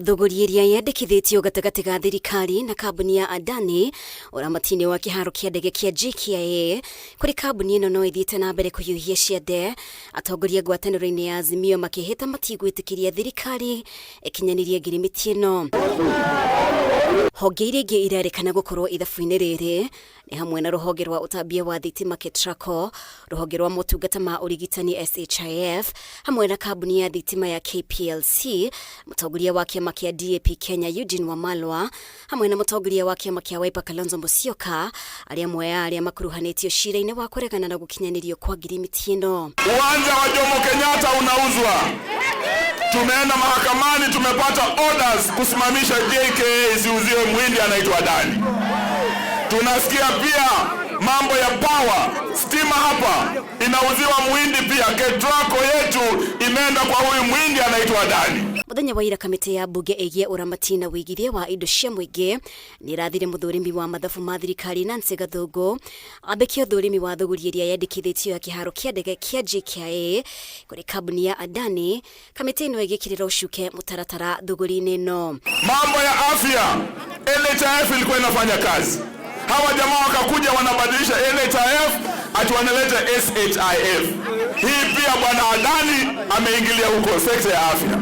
Thũgũri ĩrĩa yendekithĩtio gatagatĩ ga thirikari na kambuni ya Adani ũramati-inĩ wa kĩharo kĩa ndege kĩa JKIA kũrĩ kambuni ĩno no ĩthiĩte na mbere kũhiũhia ciande. Atongoria ngwatanĩro-inĩ ya Azimio makĩhĩta matigwĩtĩkĩria thirikari ĩkinyanĩrie ngirimiti ĩno. Honge iria ingĩ irerĩkana gũkorwo ithabu-inĩ rĩrĩ nĩ hamwe na rũhonge rwa ũtambia wa thitima KETRACO, rũhonge rwa motungata ma ũrigitani SHIF, hamwe na kambuni ya thitima ya KPLC, mũtongoria wa kĩama kĩa DAP Kenya Eugene Wamalwa, hamwe na mũtongoria wa kĩama kĩa Wiper Kalonzo Musyoka, arĩa amwe a arĩa makuruhanĩtio cira-inĩ wa kũregana na gũkinyanĩrio kwa ngirimiti ĩno. Uwanja wa Jomo Kenyatta unauzwa. Tumeenda mahakamani, tumepata orders kusimamisha JKA isiuziwe mwindi anaitwa Adani. Tunasikia pia mambo ya power, stima hapa inauziwa mwindi pia. KETRACO yetu imeenda kwa huyu mwindi anaitwa Adani. Mũthenya wa ira kamĩtĩ ya mbunge ĩgiĩ ũramati na ũigithia wa indo cia mũingĩ nĩ ĩrathire mũthũrimi wa mathabu ma thirikari Nancy Gathũngũ ambĩke ũthũrimi wa thũgũri ĩrĩa yendekithĩtio ya kĩharo kĩa ndege kĩa JKIA kũrĩ kambuni ya Adani. Kamĩtĩ ĩno ĩgĩkĩrĩra ũcuke mũtaratara thũgũri-inĩ ĩno. Mambo ya afya, NHIF ilikuwa inafanya kazi. Hawa jamaa wakakuja wanabadilisha NHIF ati wanaleta SHIF. Hii pia bwana Adani ameingilia huko sekta ya afya.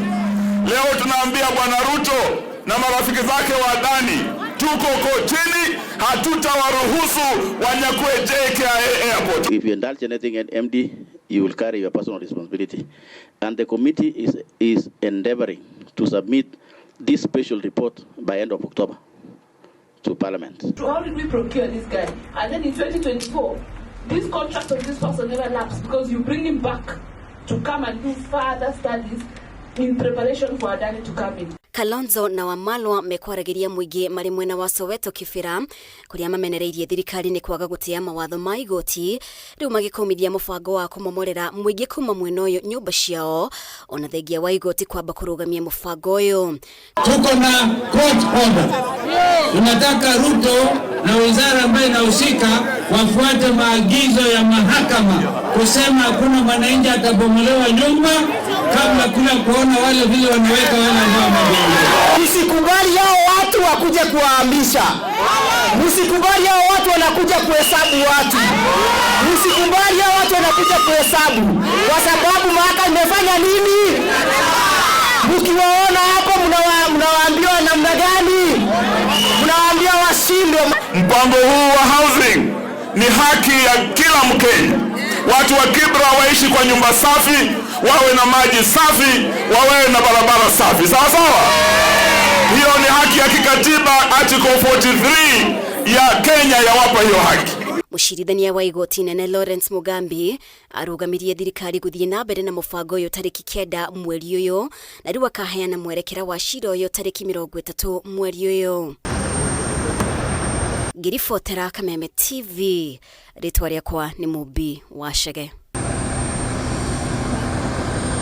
Leo tunaambia bwana Ruto na marafiki zake wa Adani, tuko kotini, hatutawaruhusu wanyakue JKIA Airport. If you indulge anything at MD, you will carry your personal responsibility. And the committee is endeavoring to submit this special report by end of October to Parliament. How did we procure this guy? And then in 2024, this contract of this person never lapsed because you bring him back to come and do further studies in preparation for Adani to come in. Kalonzo na Wamalwa mekwaragĩria mũingĩ marĩ mwena wa Soweto Kibera kũrĩa mamenereirie thirikari nĩ kwaga gũtĩa mawatho ma igoti rĩu magĩkũmithia mũbango wa kũmomorera mũingĩ kuma mwena ũyũ nyũmba ciao ona thengia wa igoti kwamba kũrũgamia mũbango ũyũ. Tuko na court order. Tunataka Ruto na wizara ambayo inahusika wafuate maagizo ya mahakama kusema hakuna mwananchi atabomolewa nyumba kabla kuna kuona wale vile wanaweka wale ambao wamebomolewa. Msikubali hao watu wakuje kuwahamisha. Msikubali hao watu wanakuja kuhesabu watu. Msikubali hao watu wanakuja kuhesabu, kwa sababu mahakama imefanya nini? Mkiwaona hapo mnawaambia namna gani? Mnawaambia washindwe. Mpango huu wa housing ni haki ya kila Mkenya. Watu wa Kibra waishi kwa nyumba safi, wawe na maji safi, wawe na barabara safi. Sawa sawa? Hiyo ni haki ya kikatiba, Article 43 ya Kenya yawapa hiyo haki. Mũcirithania wa igoti nene Lawrence Mugambi arũgamirie thirikari gũthiĩ na mbere na mũbango ũyũ tarĩki 9 mweri ũyũ na rĩu akaheana mwerekera wa cira ũyũ tarĩki 30 mweri ũyũ. Ngĩribotera Kameme TV, rĩtwa rĩakwa nĩ Mũmbi wa Chege.